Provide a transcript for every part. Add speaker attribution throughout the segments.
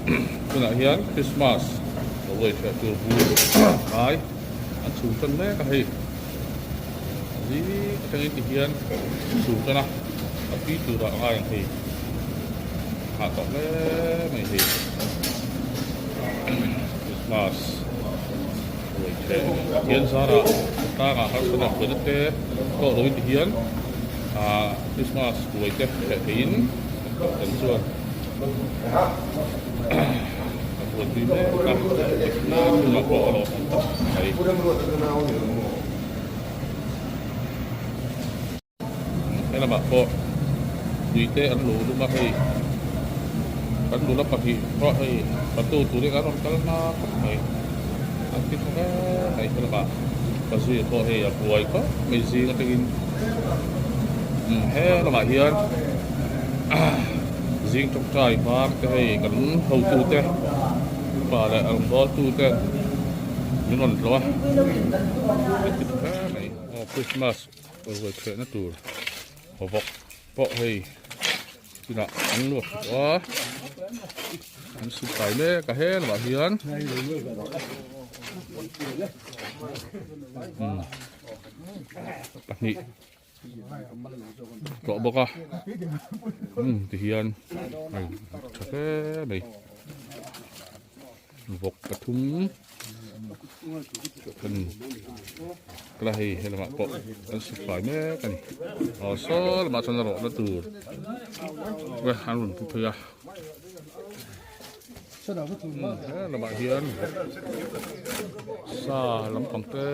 Speaker 1: Tunah hian Christmas lo vawi ṭheh tur bur kai an chhum ṭan mek a hei. Zing atangin ti hian chhum ṭan a, a tui turah a ngai ang hei. Hah tawh hle mai hei. Christmas vawi ṭheh Pathian zarah tlangah harsatna buaina te tawh loin ti hian ah Christmas buai te ṭheh theiin kan chuan. A buaipui mek a, a chungah pawh a lawm awm tak mai. He lamah pawh tui te an lo lum a hei kan nula pahnih pawh hei patu turin an rawn kal hma khawp mai an ti tha hle mai he lamah pazuia pawh hei a buai khawp mai zing atangin he lamah hian. Zing tawngtai hmang te hei kan hotu te upa leh rawngbawltu ten min rawn tlawh a an ti hle mai aw Christmas ruai chhuahna tur vawk pawh hei tunah an luak tawh a an sut kai mek a he lamah hian pahnih. tlawh bawk a umm ti hian hei tha hle mai vawk pathum kan kala hei he lamah pawh an suk fai mek a ni aw saw lamah chuan a rawhna tur an rawn pu phei a. He lamah hian sa lampang te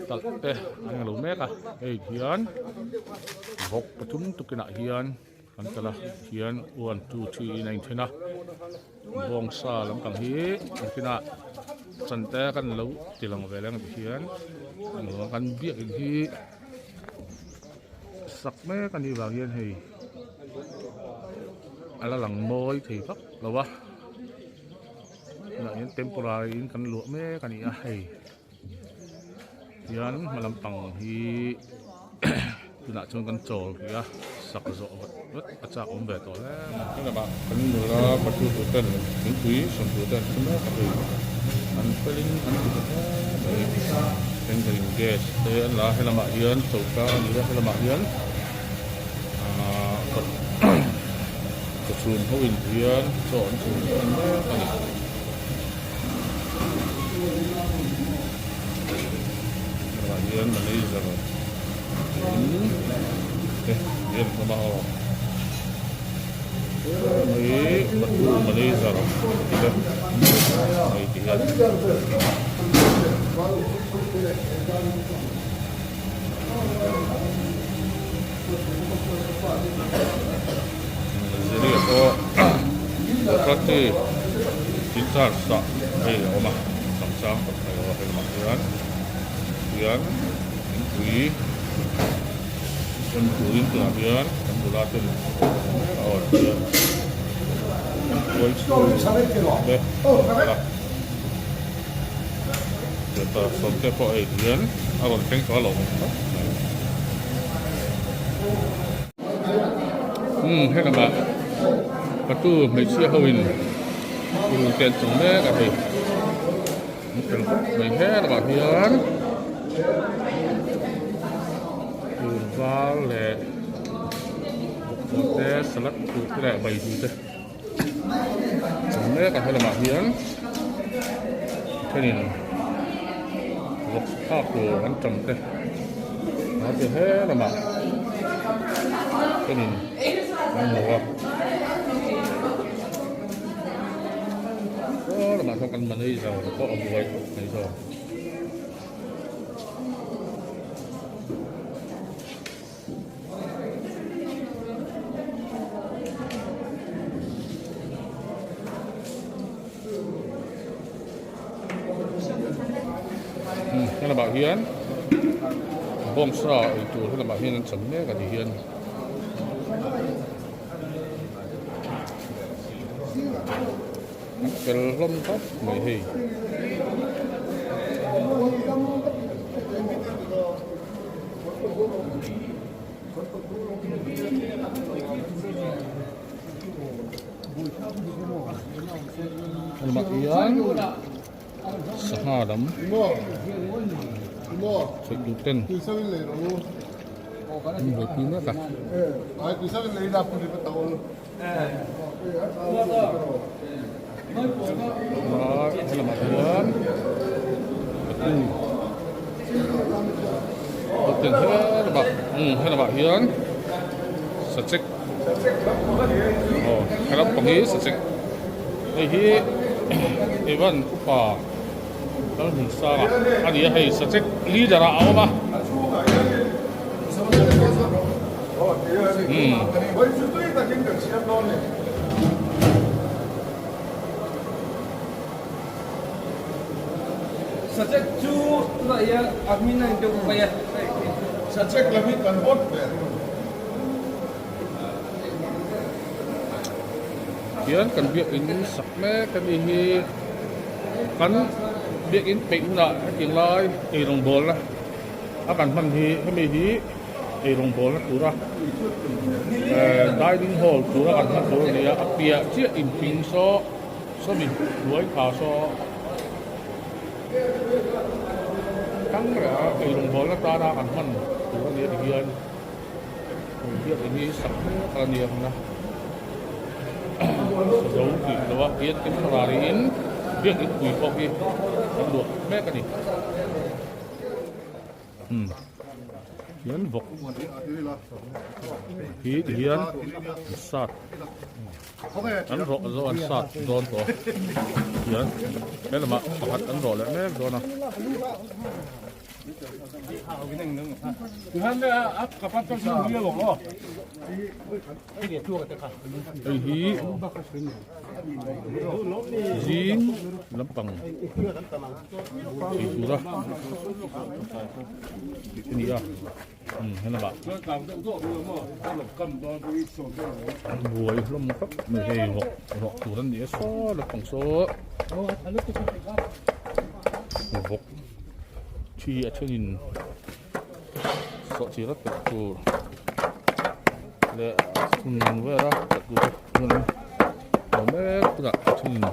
Speaker 1: talh te an lo mek a hei hian vawk pathum tukinah hian an talh a hian one two three in a inthen a bawngsa lampang hi nakinah chan te kan lo ti lang ve leng tihian kan biakin hi. Sak mek a nih vang hian hei a la lang mawi thei vak lo a tunah hian temporary in kan luah mek a ni a hei hian hma lampang hi tunah chuan kan chawl rih a sak zawh vat vat a chak awm ve tawh hle mai. He lamah kan nula patu tur ten thingpui sawm tur ten an hre mek a hei an felin an ti tha hle mai thenkhatin gas te an la a he lamah hian choka a ni a he lamah hian ahh chawchhum ho in hian chaw an chhum tan mek a ni. Hetah hian manager in te hian hlawm a aw hei patu manager tih te hei ti hian Ziriah pawh Guwahati in charge ah hei a awm a changchang tak mai a hei lamah hian hian thingpui rawn turin tunah hian kan nula ten a awrh hian an kuai chhung te a Teta sawmte pawh hei hian a rawn thleng tawh a lo awm khawp mai. Umm he lamah patu hmeichhia ho in purun te an chawng mek a hei an fel khawp mai he lamah hian purun var leh bawkbawn te salad tur te leh bai tur te. Chawng mek a helamah hian thenin vawk thlak tur an tam te a ti he lamah thenin an hmu a saw lamah sawn kan manager pawh a buai khawp mai zawk. Helamah hian bawngsa ei tur helamah hian an chan mek a ni hian an fel hlawm khawp mai hei. Helamah hian sangha lam chawih tur ten an buaipui mek a. Helamah hian patu helamah helamah hian sachek aw helam pang hi sachek hei hi Evan upa Lalhmunsanga a ni a hei sachek leader ah a awm a. Hian kan biakin sak mek a ni hi kan biakin peih hunah hetiang lai eirawngbawlna a kan hman hi hemi hi Eirawngbawlna tura dining hall tura kan hman tur a ni a, a piah chiah inping saw sawmi hnuai kha saw tang reng a eirawngbawlna tana kan hman tur a ni a tihian biakin hi sak mek a ni ang a sazo tih lo a hian temporary in biakin pui pawh hi kan luah mek a ni. Umm hian vawk hi ti hian an sat an rawh zawh an sat dawn tawh a hian he lamah pakhat an rawh leh mek dawn a. Hei hi zing lampang ei tura tih a ni a helamah buai hlawm khawp mai hei rawh rawh tur an ni a saw lampang saw vawk thi a thenin. Sawhchir a telh tur leh hun vel a telh tur te chuan a awm mek tunah a thenin a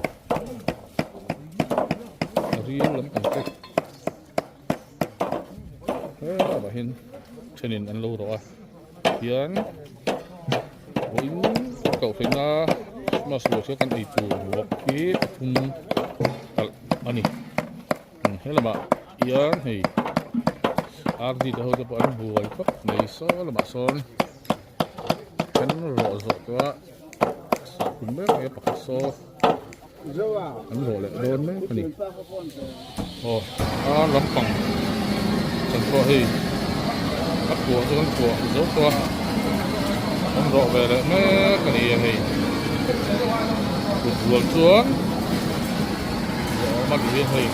Speaker 1: ril lampang te helamah hian thenin an lo rawh a tihian vawiin kohhran a Christmas ruah chu kan ei tur vawk hi pathum talh a ni. Helamah hian hei RD te ho te pawh an buai khawp mai saw lamah sawn then rawh zawh tawh a sahkum mek mai a pakhat saw an rawh leh dawn mek a ni aw a lampang chan pawh hei a puah chu kan puah zo tawh a an rawh ve leh mek a ni a hei kut rual chuan. Awm a tih hi hei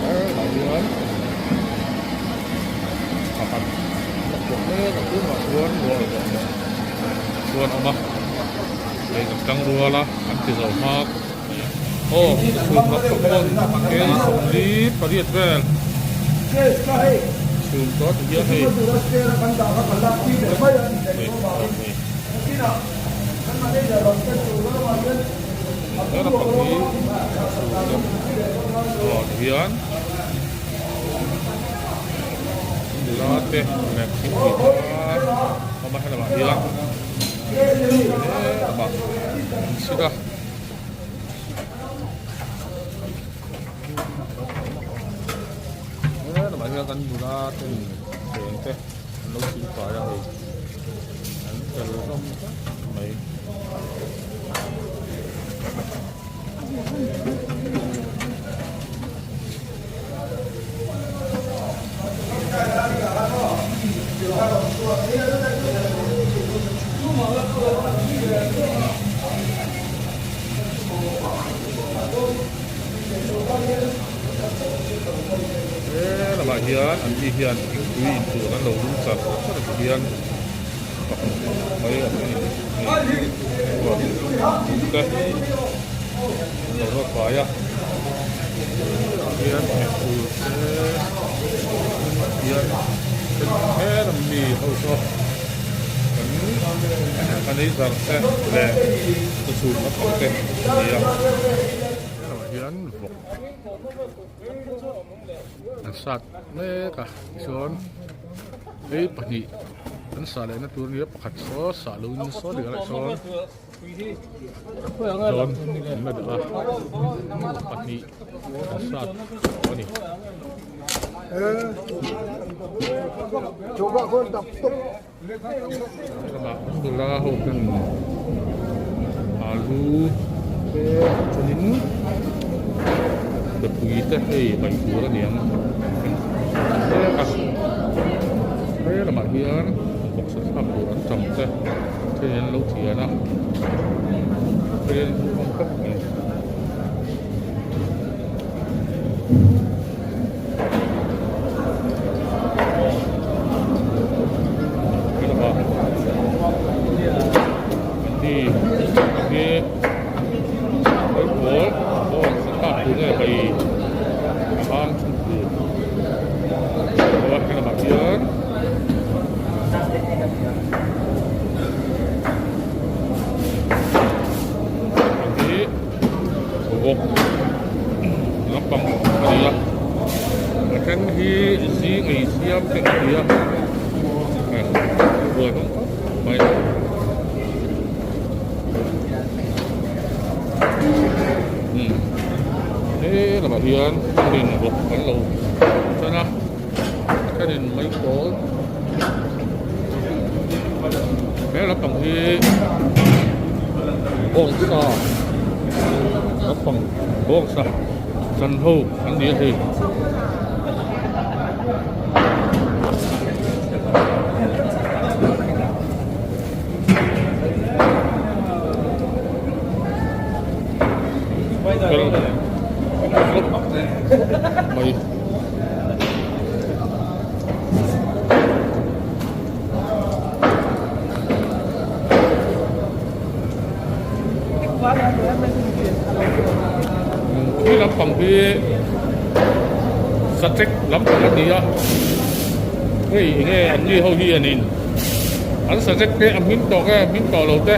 Speaker 1: helah hian pakhat a pawh mek a tunah chuan ruah zawh leh chuan a awm a hei kan tang rual a an ti zo hma aw chhun lam pang pawn kei 48 vel chhun tawh ti hian hei hei hei. He lampang hi a chhung deuh aw ti hian nula te leh thingpui te a awm a helamah hian helamah an chhit a. Helamah hian kan nula ten cheng te an lo silfai a hei an fel hlawm tlat mai. He lamah hian an ni hian thingpui in tur an lo lum char char a ti hian pakhat mai a ni hei chuan thum te an lo rawt fai a tihian eitur te hian he lam mi ho saw kan. an ei zar te leh chhum lampang te a ni a. Helamah hian vawk an sat mek a tichuan hei pahnih an sah lehna tur a ni a pakhat saw sah loin saw dik ah sawn dawn an la dah a pahnih an sat tawh a ni. Lamah nula ho ten alu te chuanin mipui te hei bai tur a niang mek a he lamah hian bawksa thlak tur an tam te thenin an lo thian a thenin an hmang khawp mai. Vawk lampang a ni a a then hi zing ei siam te a ni a buai hlawm khawp mai umm he lamah hian rin vawk an lo chan a a thenin mai pawl he lampang hi bawngsa lampang bawngsa chan ho an ni a hei. Mai. Khi lampang hi saṭek lampang a ni a hei enge an ni ho hi an in an saṭek te a hming tawh nge hming tawh lo te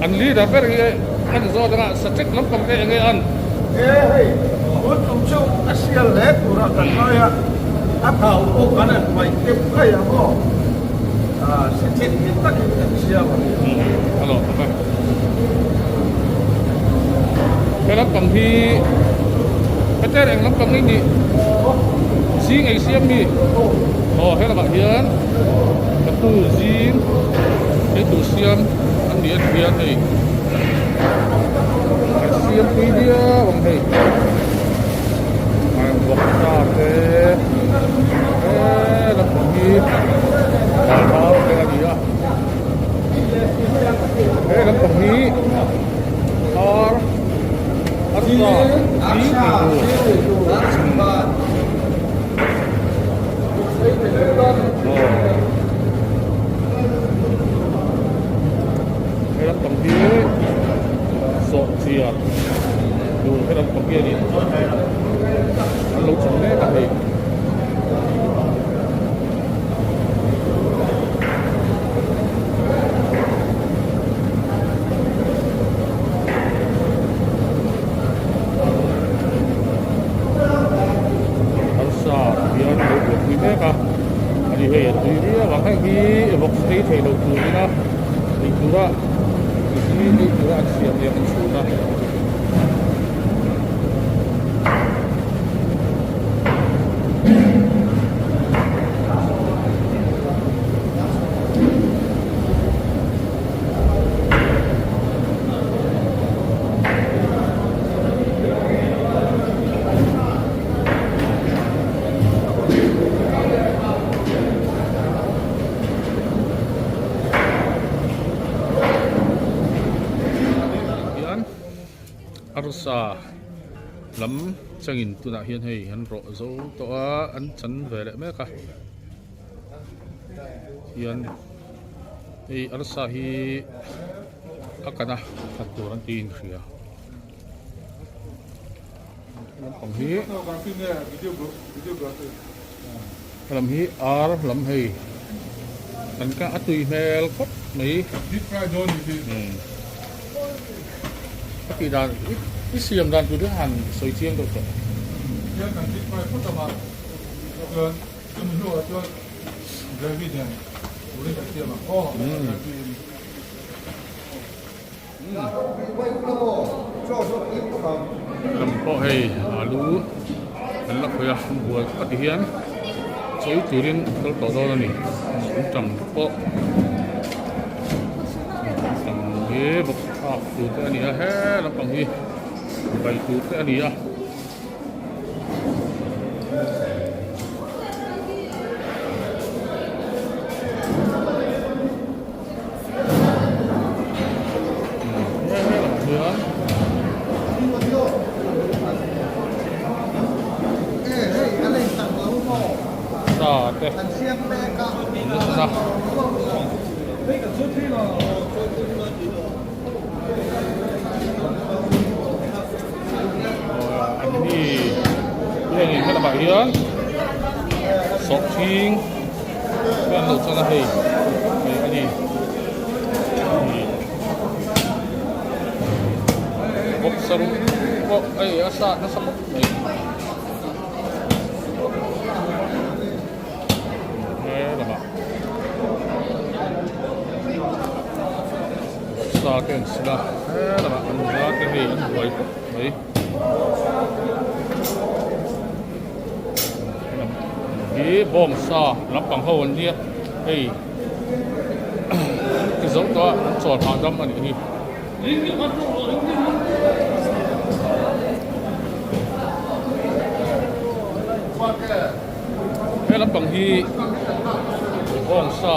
Speaker 1: an leader ber hi an zawt anga saṭek lampang te enge an.
Speaker 2: E hei tun tum chu a sial hle tura kan ngai a a thau pawh kan han paih teuh mai ang aw. Sithin hi takin kan siam a ni.
Speaker 1: Hello ka He lampang hi Peter eng lampang nge nih zing ei siam mi aw he lamah hian ka tu zing ei tur siam an ni a ti hian hei an siam pui viau ang hei vawksa te he lampang hi Vanhau te a ni a he lampang hi ar arsa zing ei tur he lampang hi sawhchiar tur he lampang hi a ni an lo chang mek a hei. Arsa hian a lo buaipui mek a ani hei a tui viau ang heng hi vawk ei thei lo turin a ei tura hi ei tura an siam leh an chhun a. Arsa lam changin tunah hian hei an rawh zo tawh a an chan ve leh mek a hian hei arsa hi a kan a khat tur an tiin ka hria lampang hi helam hi ar lam hei. Kan ka a tui hmel khawp mai.
Speaker 3: Deep fry dawn ni khi.
Speaker 1: A tih dan i siam dan tur hi han sawi chiang deuh tawh.
Speaker 3: Hian kan deep fry phawt ang a, chuan chumi hnuah chuan gravy nen turin kan siam ang aw. Gravy in.
Speaker 1: Lam pawh hei alu an la khawih a buai a ti hian chawi turin a kal tawh dawn a ni tum pawh tam hi bawk thlak tur te a ni a he lampang hi bai tur te a ni a. Sa te nasa an ni heng helamah hian sawhthing Chuan lo chuan a hei hei a ni boxer pawh hei a sat nasa khawp mai he lamah sa te an sil a he lamah an nula te hei an buai khawp mai. Hi bawngsa lampang ho an nia hei ti zo tawh a an chawl hahdam a nih hi. He lampang hi bawngsa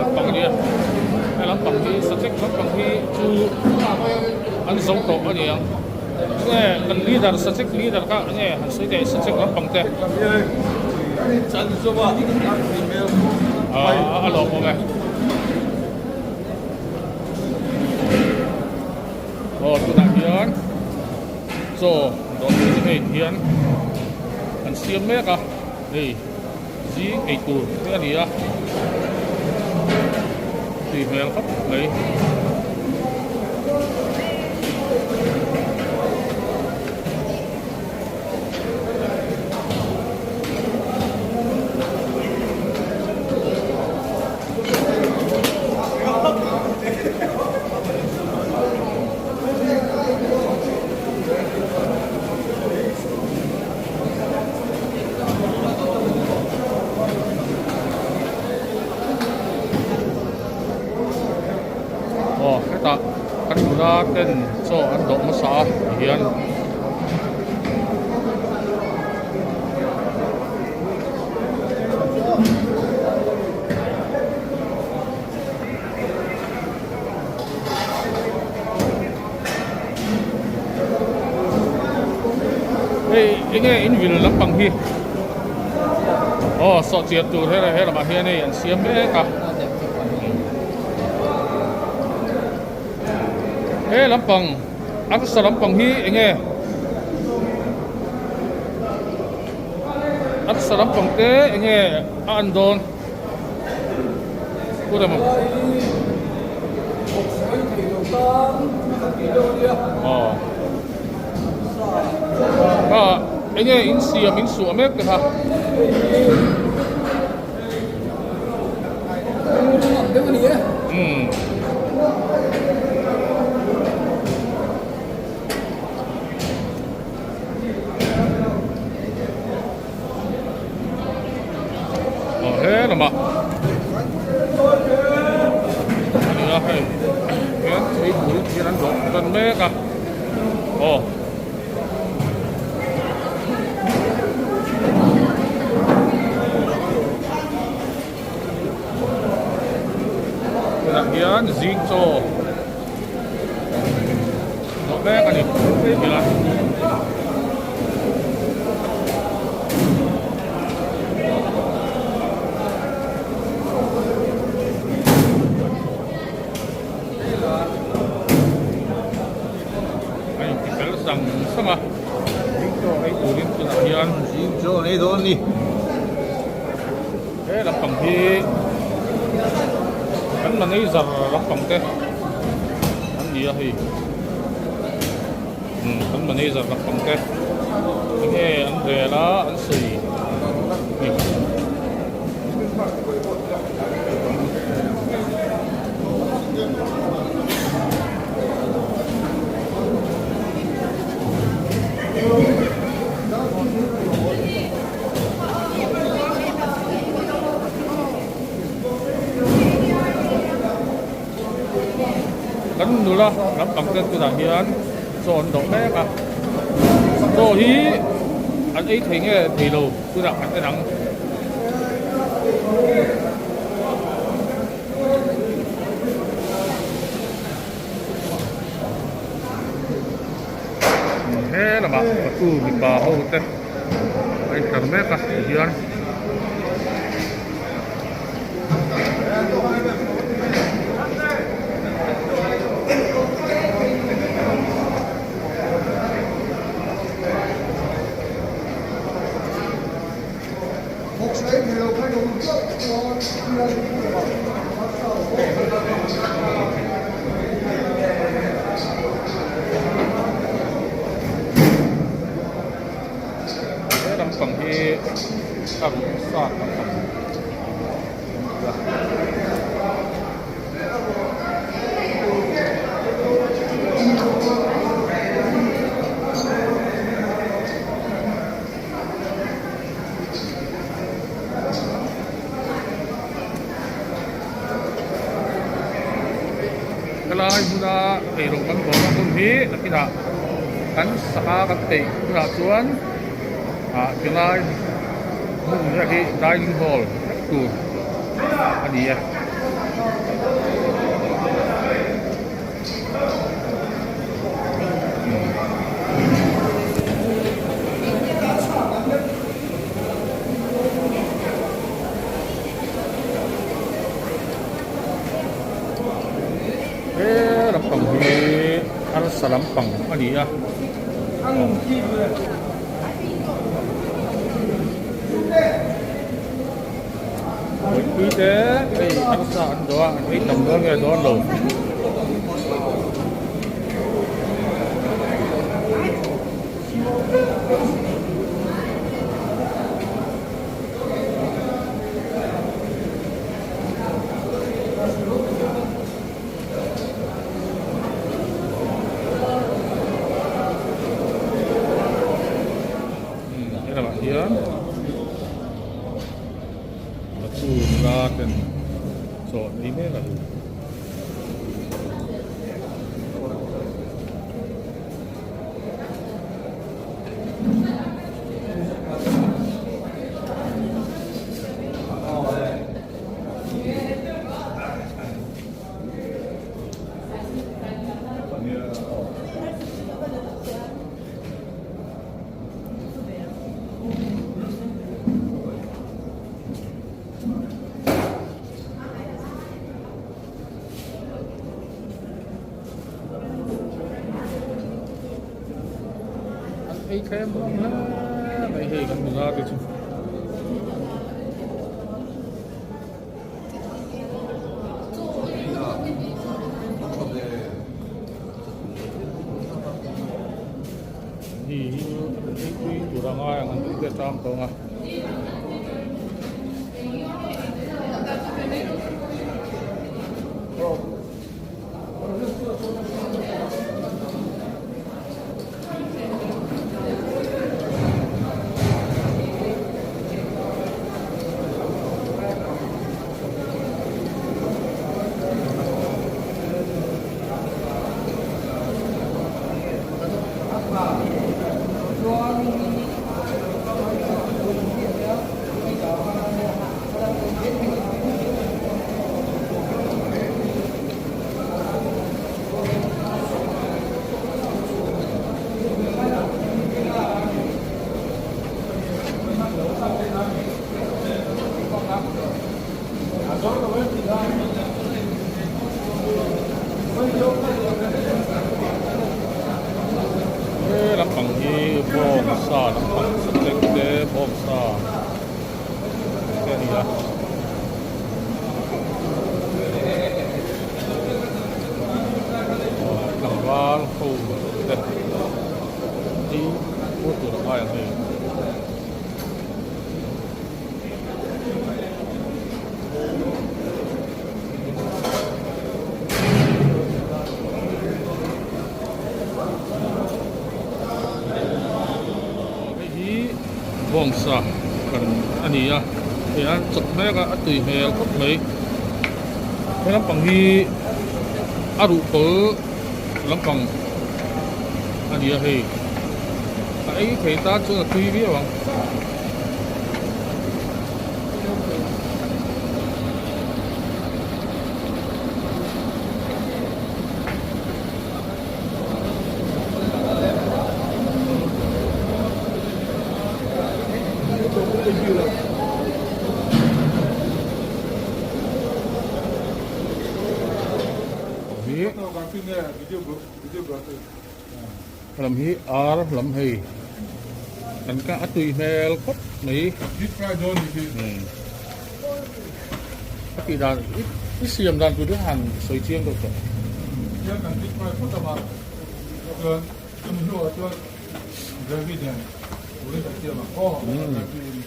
Speaker 1: lampang a nia he lampang hi sachek lampang hi chu an zo tawh a ni ang. Nge kan leader sachek leader kha nge han sawi teh sachek lampang te. A lawm awm e. Aw tunah hian chaw dawhkan chu hei hian an siam mek a hei zing ei tur te a ni a tui hmel khawp mai. Aw hetah kan nula ten chaw an dawh hmasa a tihian. Hei enge in vil lampang hi aw sawh chian tur he he lamah hian hei an siam mek a he lampang arsa lampang hi enge arsa lampang te enge a an dawn. Enge in siam in suah mek te kha. Umm. Aw he lamah a ni a hei hian theibul hian an dawh tan mek a aw. Tunah hian zing chaw dawh mek a ni hian. A inti fel sang sang a zing chaw ei turin tunah hian
Speaker 2: zing chaw an ei dawn a ni.
Speaker 1: He lampang hi. Kan manager lampang te an ni a hei umm kan manager lampang te enge an rel a an sawi ni. Kan nula lampang te tunah hian chaw an dawh mek a chaw hi an ei thei nge thei lo tunah kan en ang. He lamah patu mipa ho te a intlar mek a tihian. He lampang hi a ruh sat lampang a ni a. Helai hmuna eirawng kan bawlna hmun hi nakinah kan saka kan peih hunah chuan ah tilai hmun vel hi dining hall vek tur a ni e. He lampang hi arsa lampang a ni a. Mipui te hei arsa an dawh a an ei tam dawn nge dawn lo. Helamah hian Patu nula ten chaw an ei mek a ni. An ei tlem hlawm hle mai hei kan nula te chu. Ni hi ei tui tur a ngai ang an tih te tang tawng a. He lampang hi bawngsa lampang sateng te bawngsa te a ni a. ho te hi hmuh tur a ngai ang hei. Hei hi bawngsa kan a ni a hei a chawp mek a a tui hmel khawp mai he lampang hi a ruhkawl lampang a ni a hei a ei thei tan chuan a tui viau ang. Lam hi ar lam hei kan kah a tui hmel khawp mai a tih dan i siam dan tur hi han sawi chiang deuh tawh.
Speaker 3: Hian kan deep fry phawt ang a, chuan chumi hnuah chuan gravy nen turin kan siam ang aw gravy in.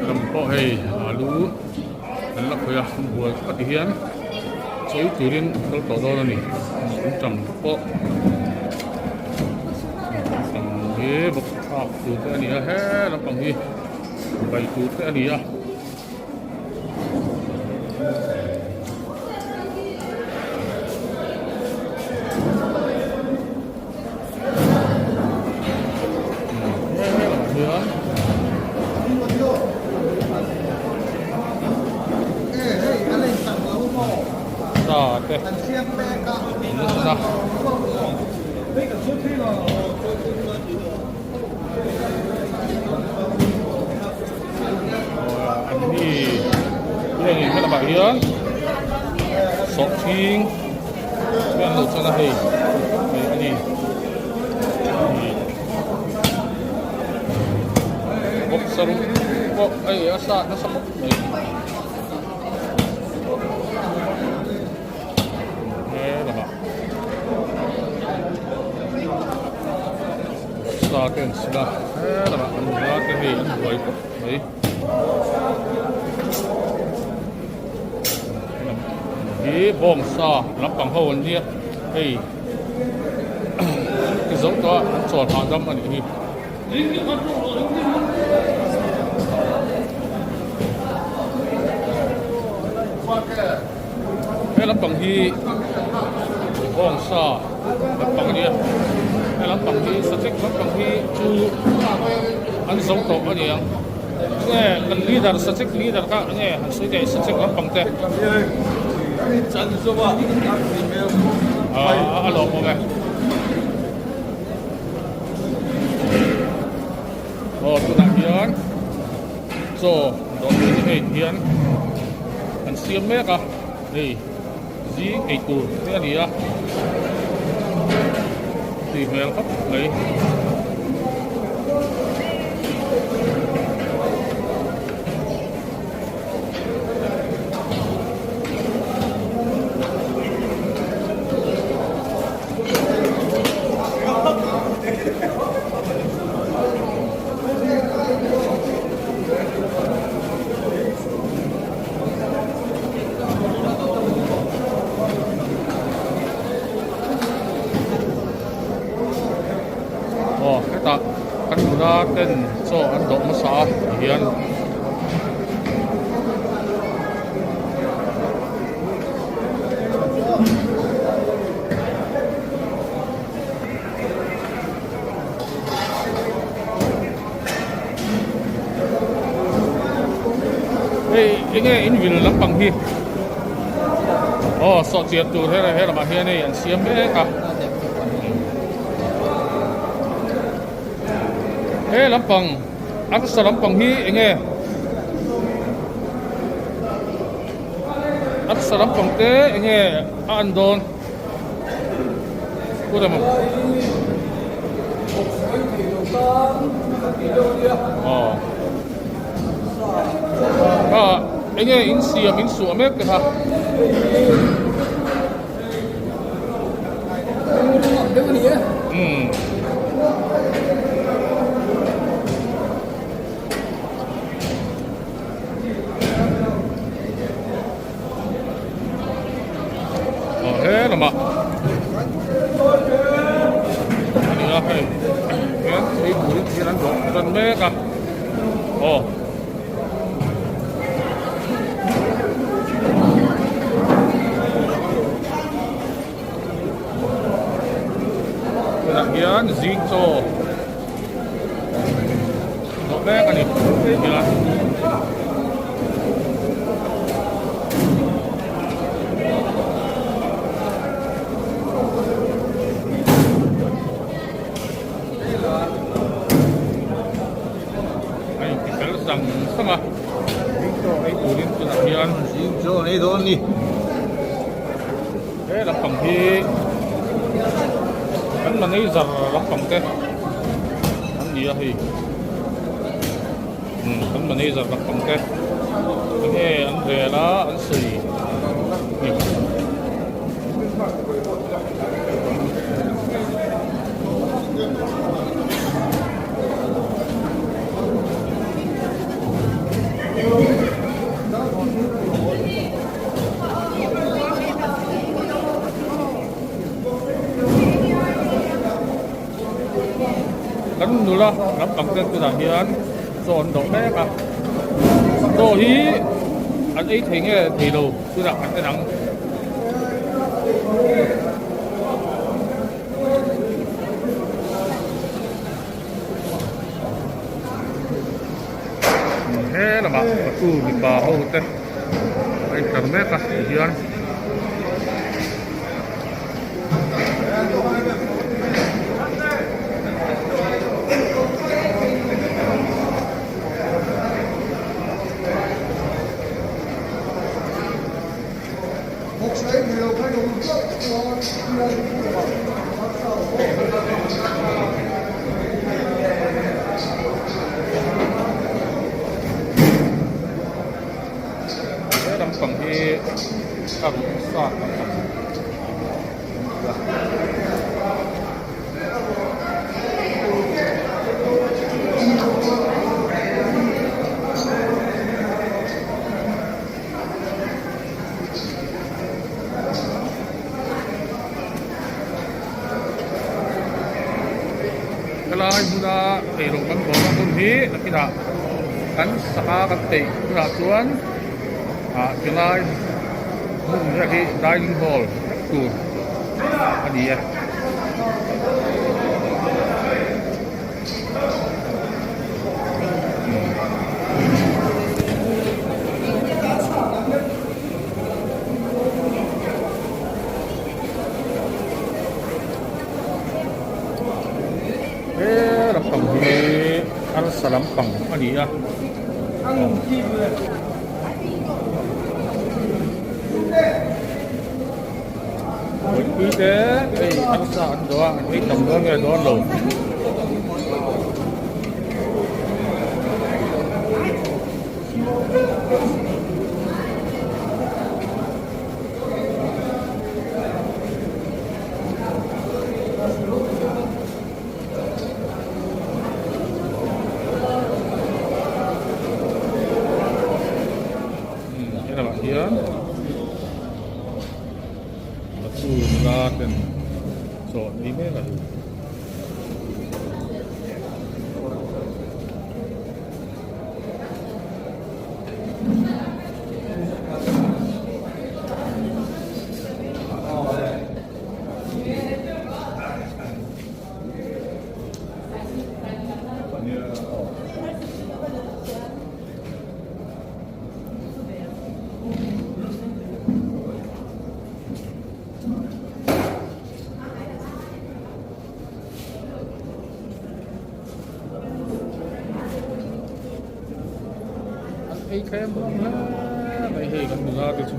Speaker 1: Lam pawh hei alu an la khawih a buai a ti hian chawi turin an kal tawh dawn a ni anṭam pawh anṭam hi bawk thlak tur te a ni a he lampang hi bai tur te a ni a. Hian sawhthing te an lo chan a hei hei a ni bawksa rawng pawh hei a sat nasa khawp mai he lamah bawksa te an sil a he lamah an nula te hei an buai khawp mai. Hi bawngsa lampang ho an nia hei ti zo tawh a an chawl hahdam a nih hi. He lampang hi bawngsa lampang a nia he lampang hi sachek lampang hi chu an zo tawh a ni ang. Nge kan leader sachek leader kha nge han sawi teh sachek lampang te. A lawm awm e. Aw tunah hian chaw dawhkan hi hei hian an siam mek a hei zing ei tur te a ni a tui hmel khawp mai. Aw hetah kan nula ten chaw an dawh hmasa a tihian. Hei enge in vil lampang hi aw sawh chian tur he he lamah hian hei an siam mek a he lampang arsa lampang hi enge arsa lampang te enge a an dawn. Enge in siam in suah mek te kha? Umm. Aw he lamah a ni a hei hian thei bul hian an dawh tan mek a aw. Tunah hian zing chaw dawh mek a ni hian. A inti fel sang sang a zing chaw ei turin tunah hian
Speaker 2: zing chaw an ei dawn a ni.
Speaker 1: He lampang hi kan manager lampang te an ni a hei umm kan manager lampang te enge an rel a an sawi ni. Kan nula lampang te tunah hian chaw an dawh mek a chaw hi an ei thei nge thei lo tunah kan en ang. He lamah patu mipa ho te a intlar mek a ti hian. He lampang hi a ruh sa tam tak a ni a. Helai hmuna eirawng kan bawlna hmun hi nakinah kan sangha kan peih hunah chuan ah tilai hmun vel hi dining hall vek tur a ni e. He lampang hi arsa lampang a ni a. Mipui te hei arsa an dawh a an ei tam dawn nge dawn lo. Helamah hian Patu nula ten chaw an ei mek a ni. An ei tlem hlawm hle mai hei kan nula te chu.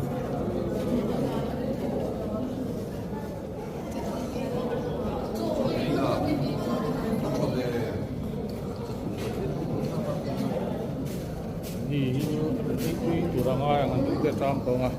Speaker 1: Ni hi chu an ei pui tur anga. tawng a.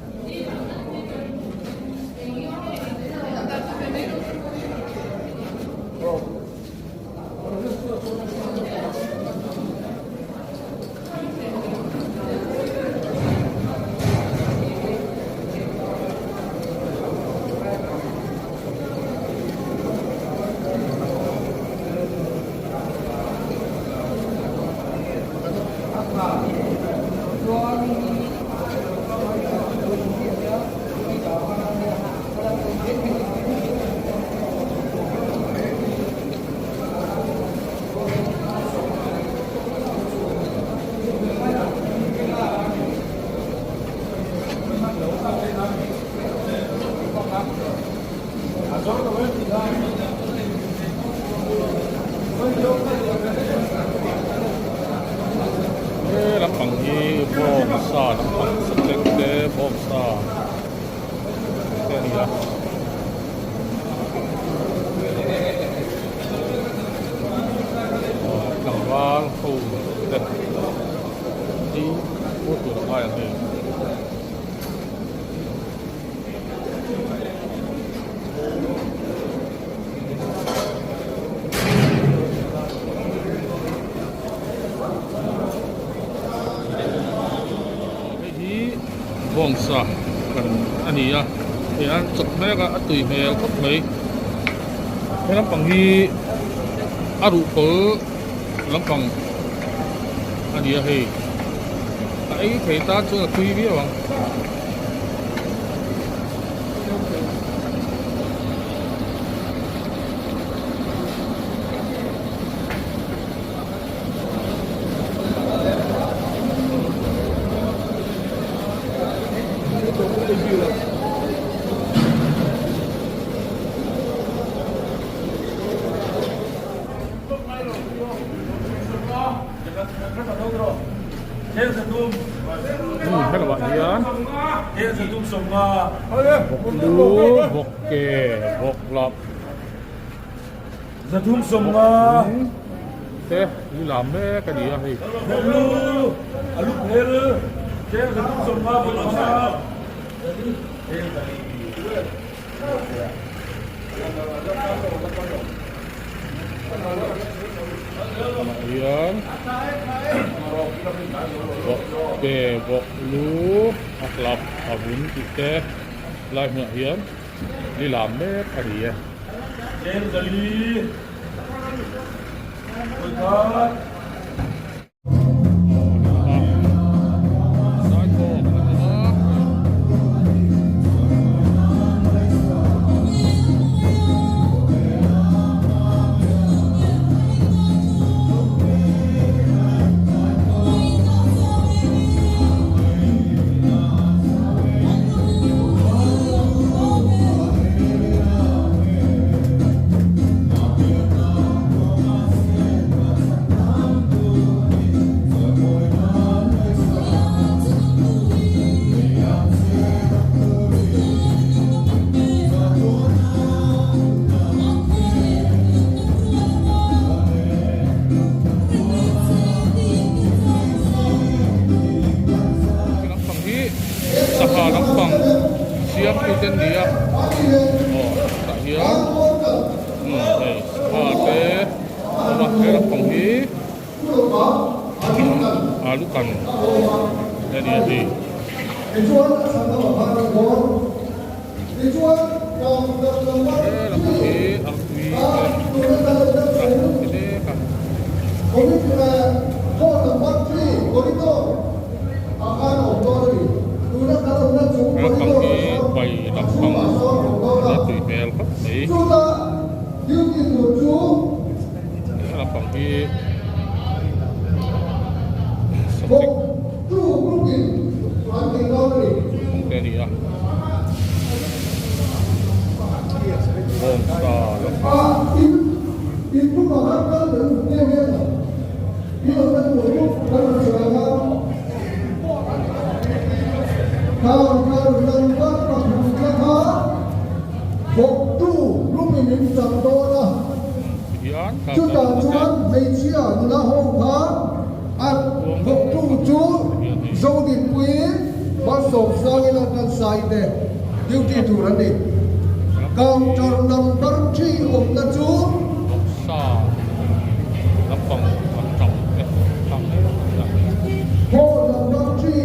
Speaker 1: He lampang hi bawngsa lampang sateng te bawngsa te a ni a. Tlangval ho te hi hmuh tur a ngai ang hei. Hei hi bawngsa kan a ni a hei an chawp mek a a tui hmel khawp mai he lampang hi a ruhkawl lampang a ni a hei a ei thei tan chuan a tui viau ang. Helamah hian vawk lu vawk ke vawk lap vawk lung te li lam mek a ni a hei. Tunah hian vawk ke vawk lu a hlap a vun tih te lai hmunah hian li lam mek a ni e. Lampang hi sangha lampang siamtu te an ni a aw tah hian umm hei sangha te a awm a he lampang hi alu kan a ni a hei. He lampang hi artui te a ti mek a. Lampang hi bai lampang a tui hmel khawp mai. Lampang hi something te a ni a bawngsa lampang.
Speaker 4: Chutah chuan hmeichhia nula ho kha a thawktu chu Zodinpuii bus. Malsawmsangi Laltlansai te duty tur an ni. Counter number thi awmna chu.
Speaker 1: Vawksa lampang an tang te tlang hle a ni a.
Speaker 4: Hall number thi.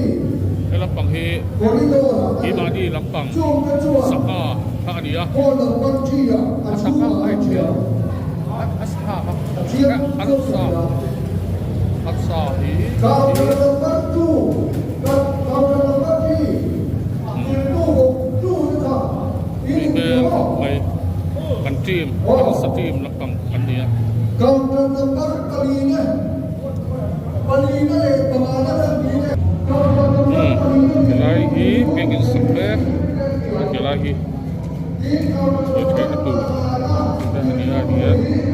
Speaker 1: He lampang hi
Speaker 4: Corridor ah a ni.
Speaker 1: Keimahni lampang
Speaker 4: Chungte chuan.
Speaker 1: sangha kha a ni a.
Speaker 4: Hall number thi ah a chhungah an thiam.
Speaker 1: A sangha kha
Speaker 4: A thiam
Speaker 1: an
Speaker 4: chu
Speaker 1: sa
Speaker 4: a nia.
Speaker 1: an sa hi.
Speaker 4: Counter number two counter number three thiltu bawk tu te kha in
Speaker 1: Tui hmel
Speaker 4: inhmu
Speaker 1: khawp
Speaker 4: maw?
Speaker 1: mai kan team kan sa team lampang an ni a.
Speaker 4: Counter number palina palina leh pangana kan ti le. Counter number palina leh
Speaker 1: Helai hi biakin sak mek a helai hi sawi theihna tur te a ni a hian mai.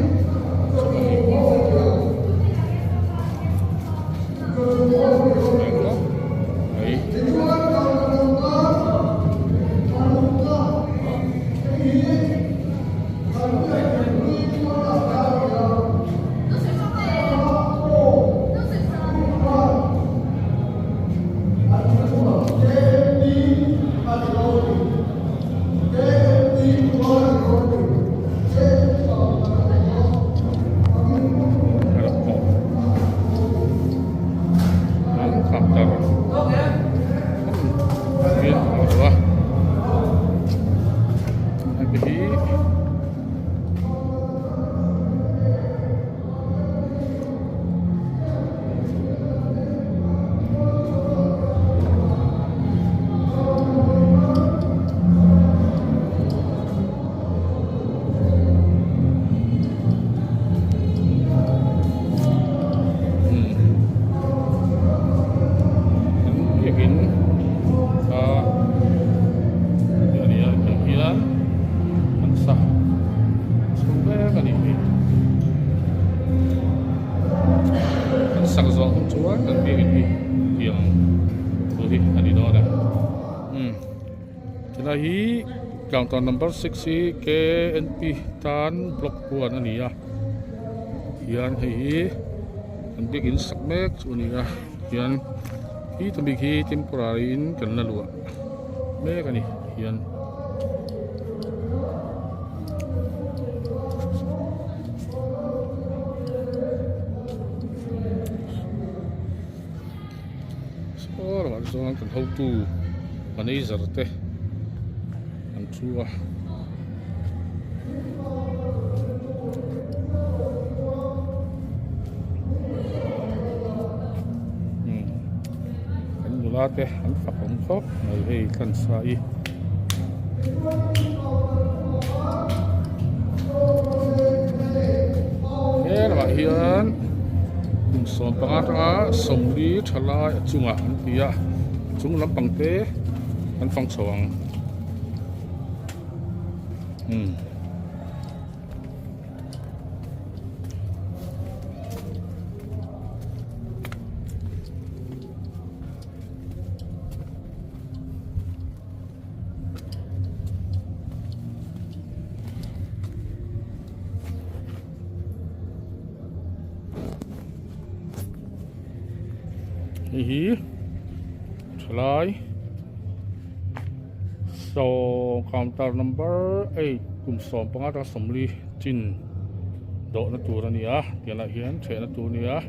Speaker 1: An biakin a a ni a tiang hian an sa chho vek a nih hi an sak zawh hnu chuan an biakin hi tiang tur hi a ni dawn a umm tilai hi counter number six hi K N P tan block huan a ni a hian hei hi an biakin sak mek chu a ni a hian khi tumi khi temporary in kan la luah mek a ni hian. Saw lamah chuan kan hotu manager te an thu a. Kan nula te an fak awm khawp mai hei thlansa i. He lamah hian kum 15 atanga 40 tha lai a chungah an ti a chung lampang te an fang chho ang. Umm. Hei hi thalai saw counter number 8 kum 15 atanga 40 chin dawhna tur a ni a tiang lah hian thehna tur a ni a.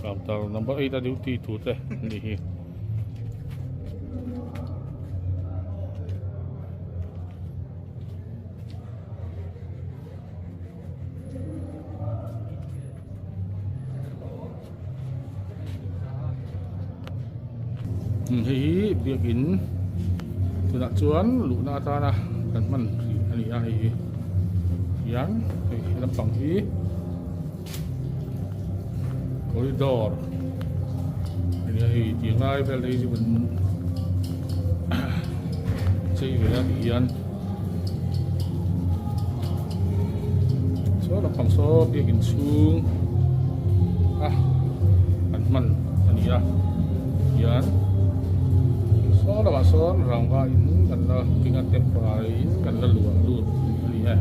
Speaker 1: Counter number 8 a duty tur te ani hi. Hei hi biakin tunah chuan luhna atana kan hman hrih a ni a hei hi hian hei lampang hi corridor a ni a hei tih lai vel te hi chu kan chei ve a ti hian. Saw lampang saw biakin chhung a an hman. a hian saw lamah sawn rangva in kan la king a temporary in kan la luah lut a ni e.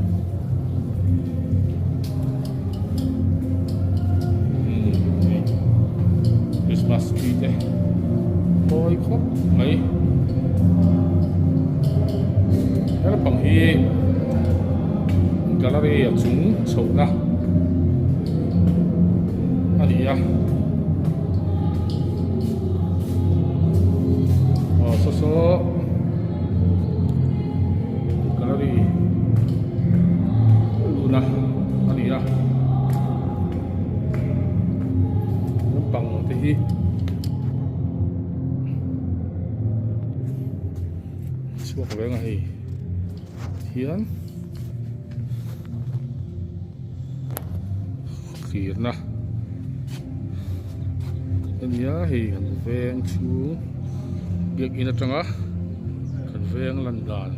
Speaker 1: Christmas tree te mawi khawp mai he lampang hi gallery a chung chhohna a ni a aw saw saw gallery luhna a ni a lampang te hi chhuak reng a hei hian tlirna a ni a hei kan veng chhung biakin atanga kan veng lan dan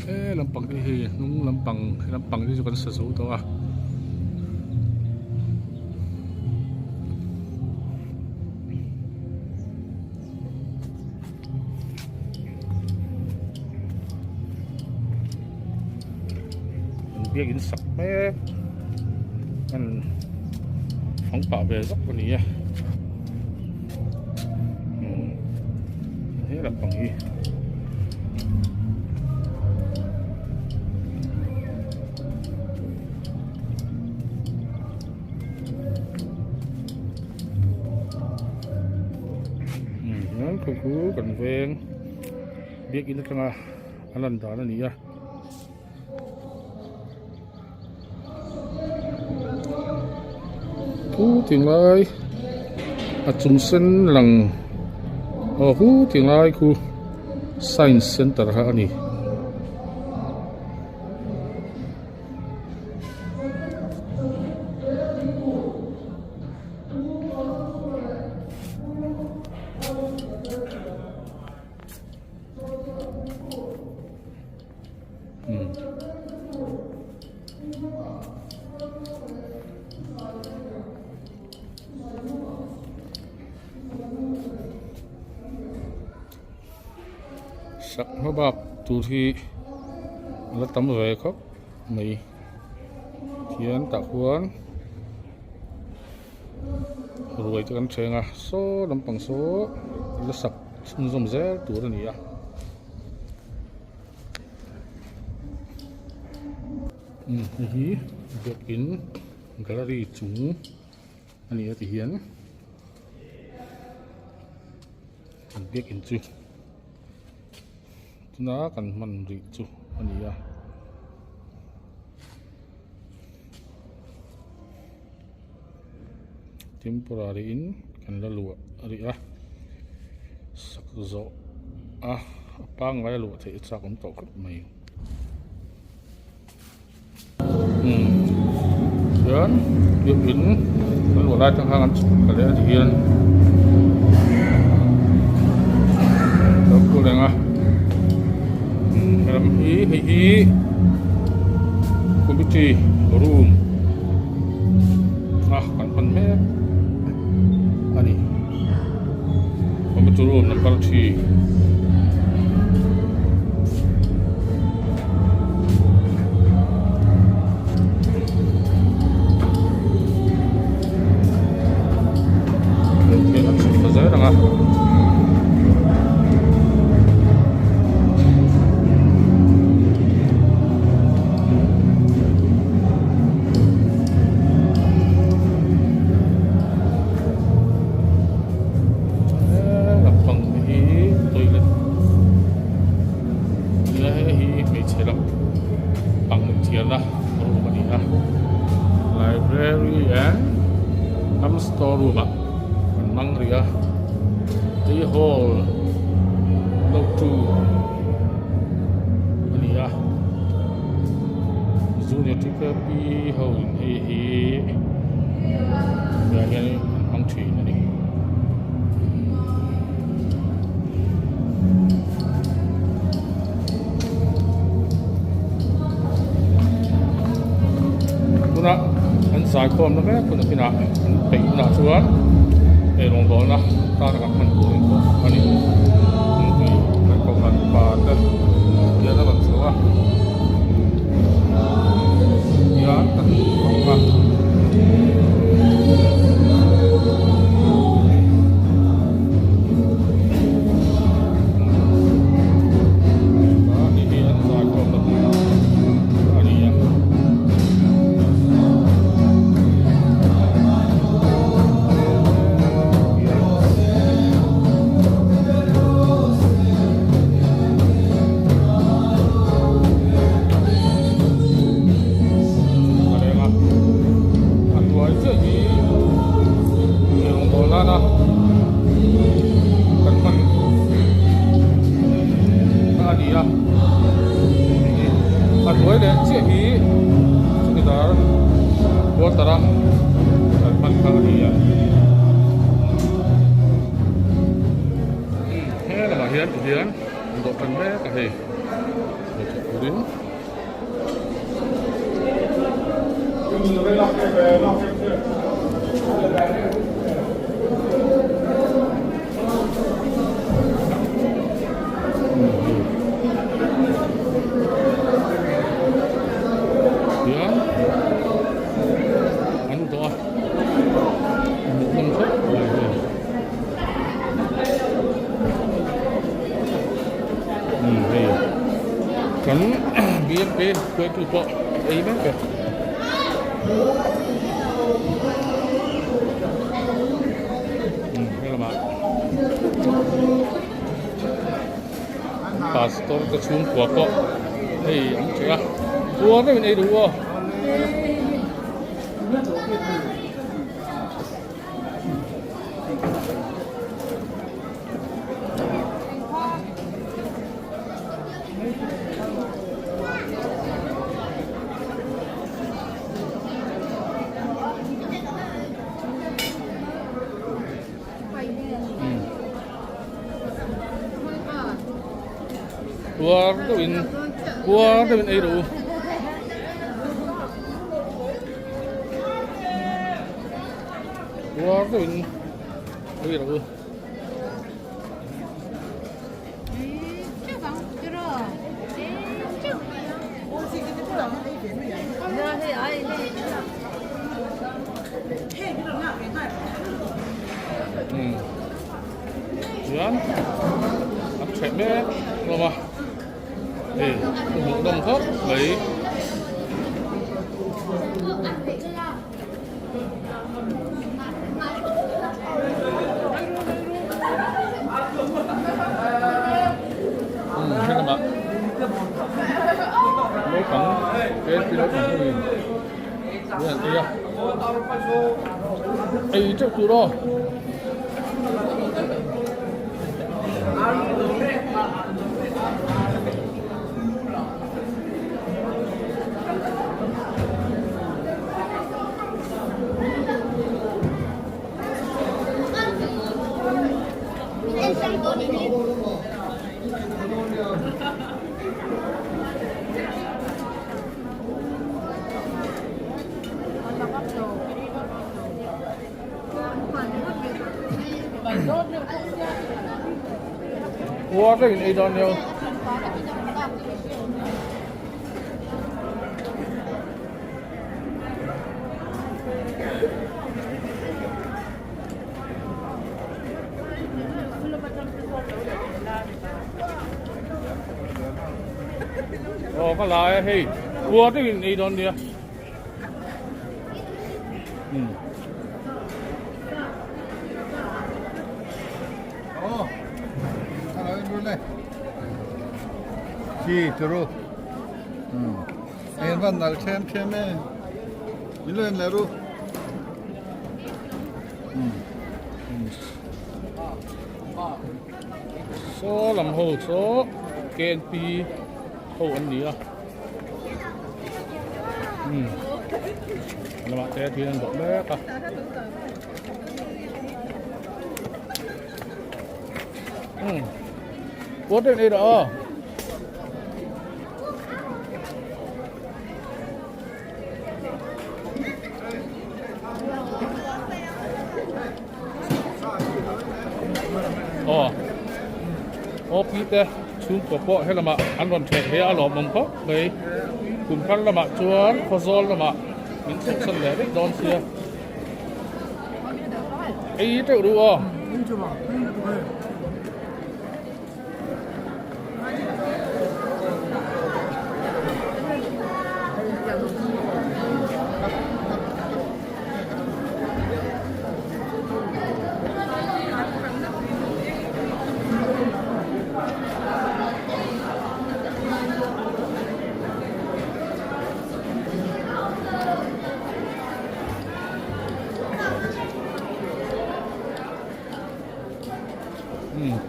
Speaker 1: he lampang te hi hnung lampang he lampang te chu kan sa zo tawh a. Biakin sak mek an fang pah ve zawk a ni a he lampang hi. Khu khu kan veng biakin atanga a lan dan a ni a. Khu tinglai a chung sen lang aw khu tinglai khu science center kha a ni. Sak hma bak tur hi a la tam ve khawp mai tihian tah khuan ruai te kan thleng a saw lampang saw la sak chhunzawm zel tur a ni a. Hei hi biakin gallery chung a ni a ti hian an biakin chu tuna kan hman rih chu a ni a. Temporary in kan la luah rih a sak zawh a a pangngai a luah theih a chak awm tawh khawp mai. Chuan biakin kan luah lai atang khan an chhuk ta leh a ti hian lo khu reng a helam hi hei hi committee room a kan hman mek a ni committee room number 3. Lampang hi toilet nia hei hi hmeichhe lam pang inthiarna room a ni a library and home store room ah an hmang rih a hei hall no two a ni a junior TKP ho in hei hi tunah hian an hmang thin a ni. Tuna an zaikhawmna mek hun a pinah an peih hunah chuan. Eirawngbawlna tana kan hman tur in pawh a ni. Hei kan kohhran upa te hian a rawn chho a, hian kan hmang a. Hei hi an zai khawm na hmun a ni a. A hnuai chiah hi eirawngbawl nana kan hman a ni a a hnuai leh chiah hi chawkidar quarter a kan hman kha a ni a he lamah hian tihian an dawh tan mek a hei hmuh turin. Hian an dawh a hmuhnawm khawp mai hei. Umm hei kan BMP hruaitu pawh ei mek e. Umm he lamah pastor te chhungkua pawh hei an che a puar deuhin ei duh aw. Puar deuhin puar deuhin ei rawh u. Puar deuhin ei rawh u. Chuan an ṭheh mek hlawm a hei a hmuhnawm khawp mai. Helamah naupang KNP naupang ho in an han ei a ei teuh tur aw. Puar deuhin ei dawn nia. Aw ka la e hei puar deuhin ei dawn nia.
Speaker 3: Chi turu en van nal them them e in lo en le ru
Speaker 1: Saw lam ho chu KNP ho an ni a lamah te thil an dawh mek a. Umm deuh nei rawh aw. Aw OP te chhungkaw pawh helamah an rawn ṭheh phei a, a lawmawm khawp mai. Kum thar lamah chuan Khawzawl lamah min chhuahsan leh daih dawn sia. Ei teuh duh aw.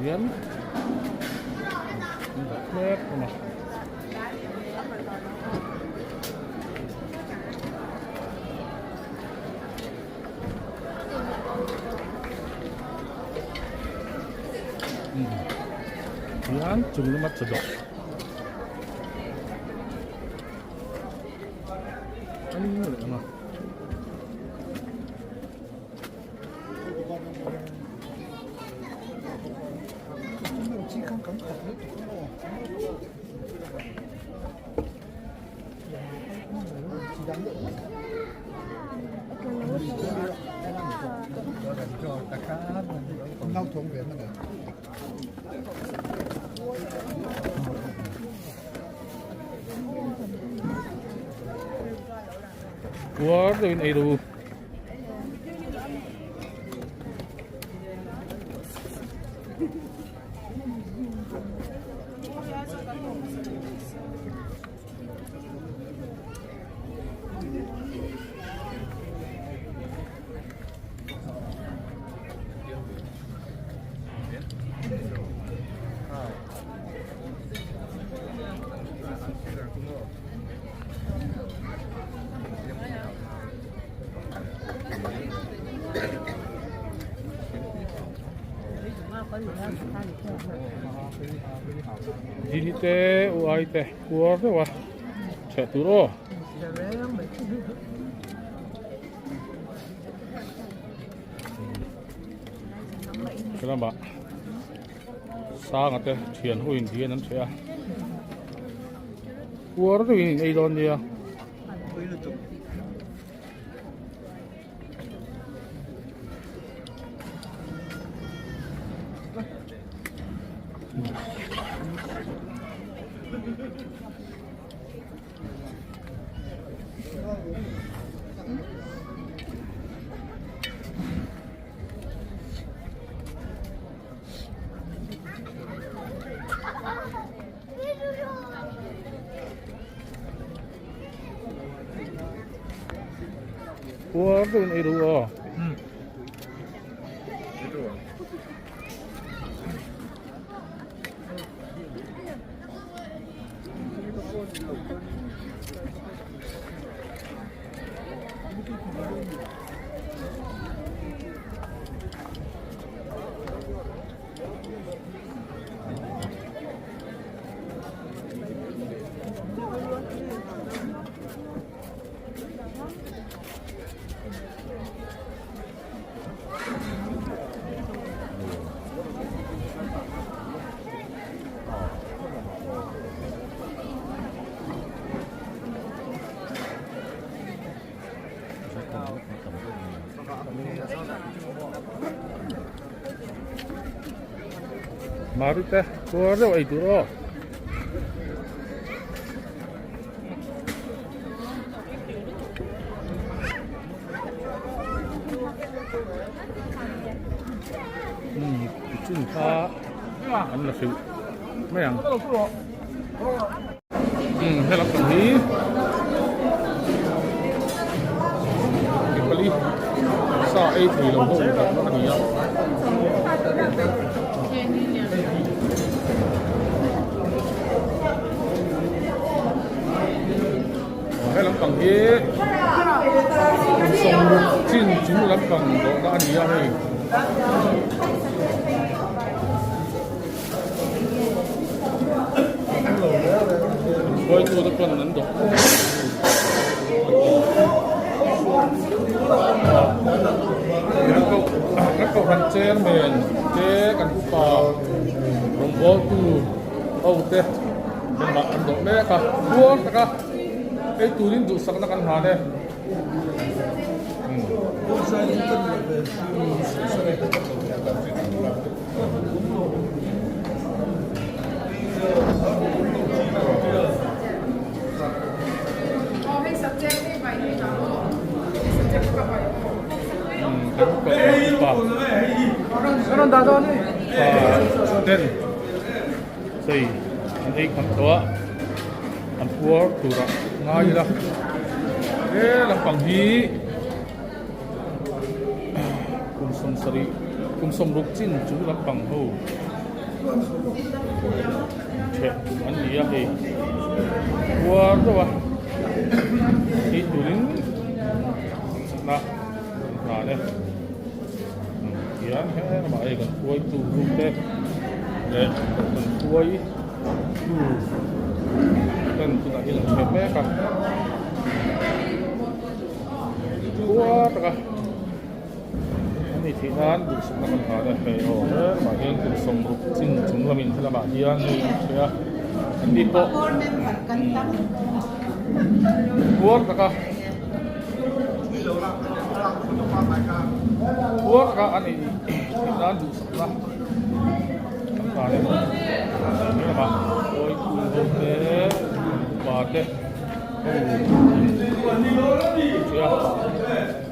Speaker 1: Hian an dah mek hlawm a. Hian chung lama chaw dawh a ni leh ang a. Puar deuhin ei ru. Dini te u ai te puar deuh a chheh tur aw. Helamah sanga te thian ho in dian an chheh a puar deuh in in ei dawn nia. Puar deuhin ei duh aw. Mari te puar deuh ei tur aw. Chin kha an la hrilh mai ang. He lam pang hi pali sa ei thei lo ho tak a ni a. He lam pang hi sawmruk chin chung lam pang dawhna a ni a hei. Hruaitu te pawn an dawh Kan kohhran chairman te kan. kan upa rawngbawltu ho te engmah an dawh mek a puar taka ei turin duhsakna kan hlan e. Ten chei an ei kham tawh a an puar turah ngai ila he lampang hi kum sawmsarih kum sawmruk chin chung lampang ho Theh an ni a hei puar deuh a ei turin chakna an hlan e tihian he lamah hei kan hruaitu room te leh kan hruaitu ten tunah hian an theh mek a puar taka. A ni theih nan duhsakna kan hlan a hei aw helamah hian kum 60 chin chung lamin helamah hian hei an hre a an ni pawh puar taka puar taka a nih theih nan duhsakna kan hlan a helamah hruaitu ho te upa te ho in hria.